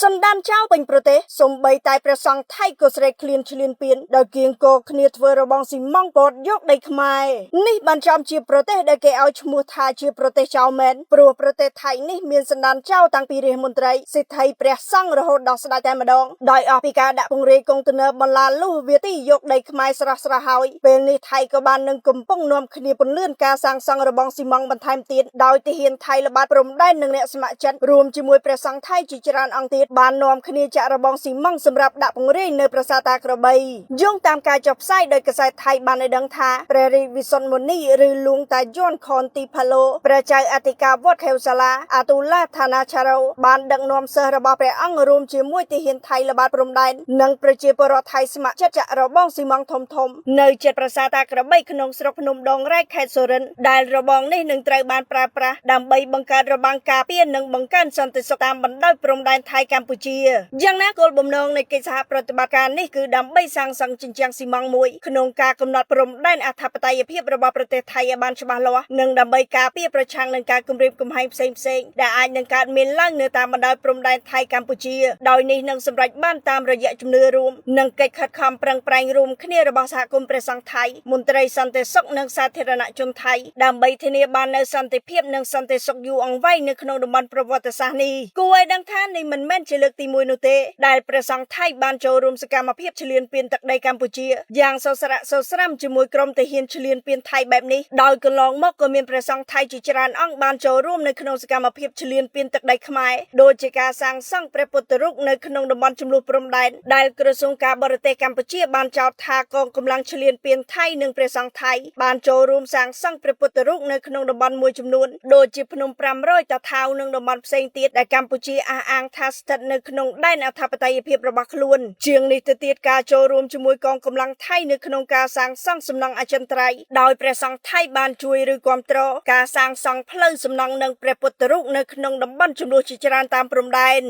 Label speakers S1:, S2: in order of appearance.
S1: សន្តានចោរពេញប្រទេសសូម្បីតែព្រះសង្ឃថៃក៏ស្រែកឃ្លានឈ្លានពានដោយគៀងគរគ្នាធ្វើរបងស៊ីម៉ងពតយកដីខ្មែរនេះបានចំជាប្រទេសដែលគេឲ្យឈ្មោះថាជាប្រទេសចោរមែនព្រោះប្រទេសថៃនេះមានសន្តានចោរតាំងពីរាជមន្ត្រីសេដ្ឋីព្រះសង្ឃរហូតដល់ស្ដេចតែម្ដងដោយអស់ពីការដាក់ពង្រាយកុងតឺន័របន្លាលុះវាទីយកដីខ្មែរស្រស់ស្រស់ហើយពេលនេះថៃក៏បាននឹងកំពុងនាំគ្នាពន្លឿនការសាងសង់របងស៊ីម៉ងបន្ថែមទៀតដោយទាហានថៃល្បាតព្រំដែននិងអ្នកស្ម័គ្រចិត្តរួមជាមួយព្រះសង្ឃថៃជាច្រើនអង្គទៀតបាននាំគ្នាចាក់របងស៊ីម៉ងសម្រាប់ដាក់ពង្រាយនៅប្រាសាទតាក្របីយោងតាមការចុះផ្សាយដោយកាសែតថៃបានឲ្យដឹងថាព្រះរាជវិសុទ្ធមុនីឬលួងតាយន់ខនទីផាឡូព្រះចៅអធិការវត្តខេវសាលាអាទូឡាឋានាឆារ៉ូបានដឹកនាំសិស្សរបស់ព្រះអង្គរួមជាមួយទាហានថៃល្បាតព្រំដែននិងប្រជាពលរដ្ឋថៃស្ម័គ្រចិត្តចាក់របងស៊ីម៉ងធំធំនៅជិតប្រាសាទតាក្របីក្នុងស្រុកភ្នំដងរែកខេត្តសុរិនដែលរបងនេះនឹងត្រូវបានប្រើប្រាស់ដើម្បីបង្កើតរបាំងការពារនិងបង្កើនសន្តិសុខតាមបណ្ដោយព្រំដែនថៃកម្ពុជាយ៉ាងណាគោលបំណងនៃកិច្ចសហប្រតិបត្តិការនេះគឺដើម្បីសាងសង់ជញ្ជាំងស៊ីម៉ងមួយក្នុងការកំណត់ព្រំដែនអធិបតេយ្យភាពរបស់ប្រទេសថៃឲ្យបានច្បាស់លាស់និងដើម្បីការពារប្រឆាំងនឹងការគំរាមកំហែងផ្សេងៗដែលអាចនឹងកើតមានឡើងនៅតាមបណ្ដោយព្រំដែនថៃកម្ពុជាដោយនេះនឹងសម្រេចបានតាមរយៈជំនឿរួមនិងកិច្ចខិតខំប្រឹងប្រែងរួមគ្នារបស់សហគមន៍ព្រះសង្ឃថៃមន្ត្រីសន្តិសុខនិងសាធារណជនថៃដើម្បីធានាបាននូវសន្តិភាពនិងសន្តិសុខយូរអង្វែងនៅក្នុងតំបន់ប្រវត្តិសាស្ត្រនេះគួរឲ្យដឹងថានេះមិនមែនជាលើកទី1នោះទេដែលព្រះសង្ឃថៃបានចូលរួមសកម្មភាពឈ្លានពានទឹកដីកម្ពុជាយ៉ាងសស្រាក់សស្រាំជាមួយក្រុមទាហានឈ្លានពានថៃបែបនេះដោយកន្លងមកក៏មានព្រះសង្ឃថៃជាច្រើនអង្គបានចូលរួមនៅក្នុងសកម្មភាពឈ្លានពានទឹកដីខ្មែរដូចជាការសាងសង់ព្រះពុទ្ធរូបនៅក្នុងតំបន់ចំនួនព្រំដែនដែលក្រសួងការបរទេសកម្ពុជាបានចោទថាកងកម្លាំងឈ្លានពានថៃនិងព្រះសង្ឃថៃបានចូលរួមសាងសង់ព្រះពុទ្ធរូបនៅក្នុងតំបន់មួយចំនួនដូចជាភ្នំ500តាថាវនិងតំបន់ផ្សេងទៀតដែលកម្ពុជាអះអាងថាស្ថិតនៅក្នុងដែនអធិបតេយ្យភាពរបស់ខ្លួនជាងនេះទៅទៀតការចូលរួមជាមួយកងកម្លាំងថៃនៅក្នុងការសាងសង់សំណង់អចិន្ត្រៃយ៍ដោយព្រះសង្ឃថៃបានជួយឬគាំទ្រការសាងសង់ផ្លូវសំណង់និងព្រះពុទ្ធរូបនៅក្នុងតំបន់ចំនួនជាច្រើនតាមព្រំដែន។